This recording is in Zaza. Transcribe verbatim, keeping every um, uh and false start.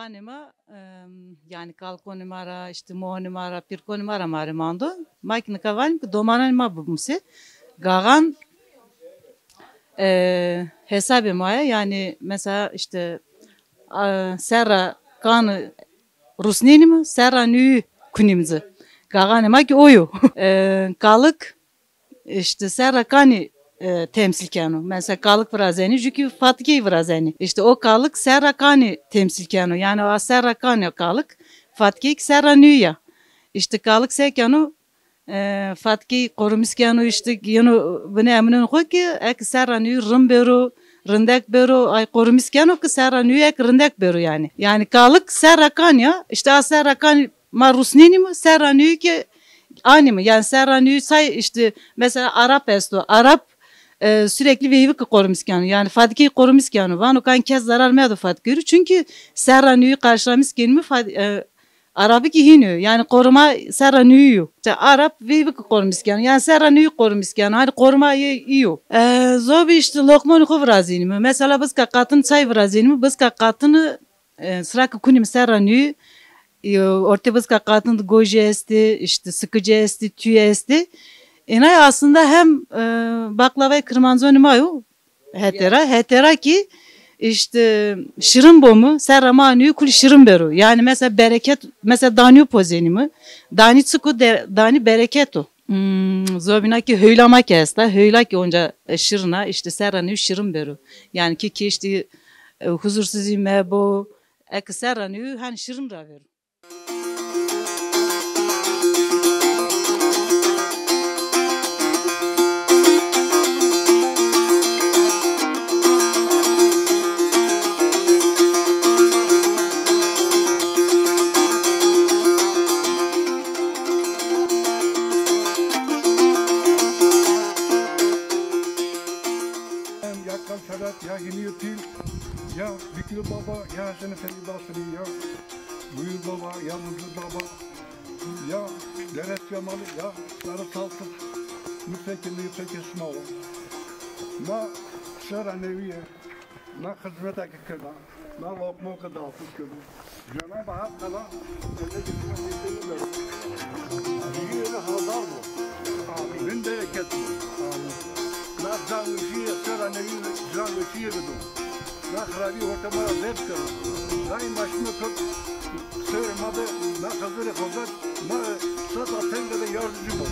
Anê ma, em, yanî kalkonê ma ra, îşte moonê ma ra, pîrkonê ma ra ma rê mando. Ma kî nika vanîm ke domananê ma bimusê. Gaxan, e, hesabê ma ya, yanî mesela îşte, a, serra kani rusnênîme, serra nûyî kunîme ci. Gaxanê ma kî o yo. E, kalik, îşte serra kanî, e, temsîl keno. Mesela kalik virazenî, jû kî fatikeyî virazenî. Îşte o kalik serra kanî temsîl keno. Yanî a serra kanî ya kalik, fatikeyî kî serra nûyî ya. Îşte kalik se keno, e, fatikeyî qorumîs keno, îşte yeno binê eminên xo kî eke serra nûyî rind bêro, rindek bêro, ay qorumîs keno ke serra nûyî eke rindek bêro yanî. Yanî kalik serra kanî ya, îşte a serra kanî ma rusnênîme, serra nûyî kî anîme. Yanî serra nûyî say îşte mesela Arap esto. Arap, e, sürekli veyvike qorumîs keno. Yanî fatikeyî qorumîs keno. Vano kan kes zarar medo fatikeyî ro. Çünkü serra nûyî karşılamîs kenîme fa-, e, Arabî kî hîn o. Yanî qoruma serra nûyî yo. Îşte Arap veyvike qorumîs keno. Yanî serra nûyî qorumîs keno. Hanî qoruma yê î yo. E, zobî îşte loqmonê xo virazenîme. Mesela bizka qatin çay virazenîme. Bizka qatini e, sira ke kunîme serra nûyî, e, ortê bizka qatin de gojî estê, îşte sikicî estê, tûyî estê. Înay aslında hem, e, baklavayê kirmanconê ma yo, hetê ra, hetê ra kî îşte şirin bo mi, serra ma nûyî kulî şirin bêro. Yanî mesela bereket, mesela danîyo pozenîme. Danî çik o? De-, danî bereket o. Hmm, zobîna kî hewla ma kî esta. Hewla kî onca, e, şirin a. Îşte serra nûyî şirin bêro. Yanî kî kêştî, e, huzursuzî mebo. Eke serra nûyî hanî şirin ravêro. Ya Kalçarat, ya Hînî Pîl, ya Bikî Baba, ya Hesen Efendî Basrî, ya Buyur Baba, ya Muzlu Baba, ya Dere Semalı, ya Sarı Saltık, Müfekir, Müfekir Smalı. Ma serra nûyî ye, ma xizmeta ke kerda, ma loqmo ke dağıtmış kerda. Cenab-ı Hak kana cennet-i firdevsî ver. Cîyê halal bo. Amin. Bin bereket bo. Amin. Na can weşîye, serra nûyî can weşîye bido. Na xirabî ortê ma ra zêf keno. Daîma şima kerd serê ma de na Xizirê Xozet ma seta tenge de yardimcî bo.